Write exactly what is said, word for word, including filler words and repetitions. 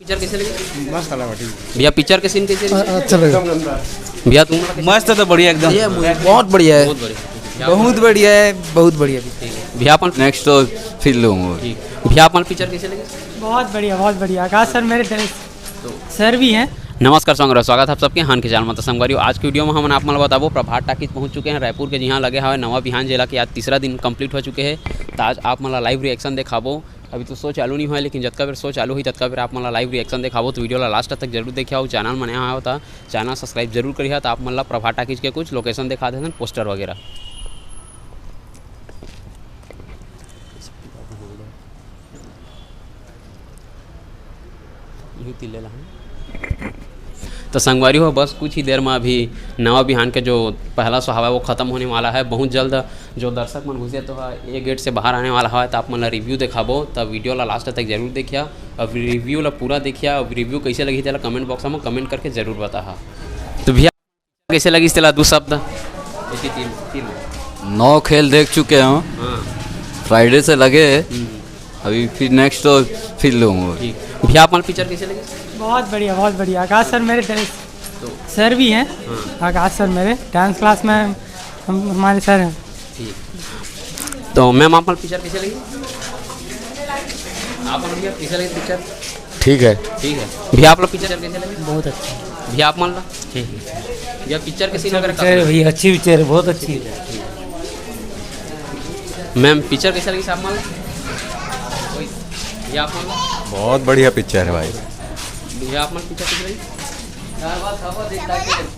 Picture कैसे लगे? मस्त लगा, ठीक। भैया, पिक्चर के सीन कैसे लगे? अच्छा लगा। भैया, तुम? मस्त, तो बढ़िया एकदम। ये movie बहुत बढ़िया है। बहुत बढ़िया। बहुत बढ़िया है, बहुत बढ़िया। ठीक है। भैया, अपन नेक्स्ट तो फिर लूँगा। ठीक। भैया, अपन पिक्चर कैसे लगे? बहुत बढ़िया, बहुत बढ़िया। आकाश सर मेरे दिल, सर भी हैं। नमस्कार संगवारी, स्वागत है आप सबके हान के चैनल में। तो संगवारी, आज के वीडियो में हमन आप मन ल बताबो, प्रभात टाकीज पहुंच चुके हैं रायपुर के, जिहां लगे हवे नवा बिहान, जेला के आज तीसरा दिन कंप्लीट हो चुके हैं। तो आज आप मन ला लाइव रिएक्शन देखाबो। अभी तो शो चालू नहीं हुआ है, लेकिन जतका बेर शो चालू हुई, ततका बेर आप मन ला लाइव रिएक्शन देखाबो। तो वीडियो ला लास्ट तक जरूर देखिया, और चैनल में नया आया हो तो चैनल सब्सक्राइब जरूर करिया। तो आप मन ला प्रभात टाकीज के कुछ लोकेशन देखा देथन, पोस्टर वगैरह। तो संगवारी हो, बस कुछ ही देर में अभी नवा बिहान के जो पहला शो हवा है, वो खत्म होने वाला है। बहुत जल्द जो दर्शक मन घुसे तो है, ये गेट से बाहर आने वाला है, तो आप मन ला रिव्यू देखाबो। तब वीडियो ला लास्ट तक जरूर देखिया, अब रिव्यू ला पूरा देखिया। अब रिव्यू कैसे लगी, तेला कमेंट बॉक्स में कमेंट करके जरूर बताहा। तो भैया, कैसे लगी तेला दो शब्द? एक ही तीन, तीन। नौ खेल देख चुके हैं। हाँ। फ्राइडे से लगे हैं। हम्म। अभी फिर नेक्स्ट तो फिर लूँगा। ठीक। भैया, आप मन पिक्चर कैसे लगे? बहुत बढ़िया, बहुत बढ़िया। आकाश सर मेरे दिल, तो सर भी हैं। हाँ। आकाश सर मेरे डांस क्लास में हम, हमारे सर हैं। ठीक। तो मैम, आप मन पिक्चर कैसे लगी? आप मन भैया कैसे लगी पिक्चर? ठीक है। ठीक है। भैया, आप लोग पिक्चर कैसे लगे? बहुत अच्छा। भैया, आप मन ला? ठीक है। भैया, पिक्चर के सीन वगैरह कैसे लगे? भैया, अच्छी पिक्चर है, बहुत अच्छी है। मैम, पिक्चर कैसे लगी साहब मन ला? भैया, आप मन ला? बहुत बढ़िया पिक्चर है भाई। भैया, आप मन पिक्चर कैसे लगी?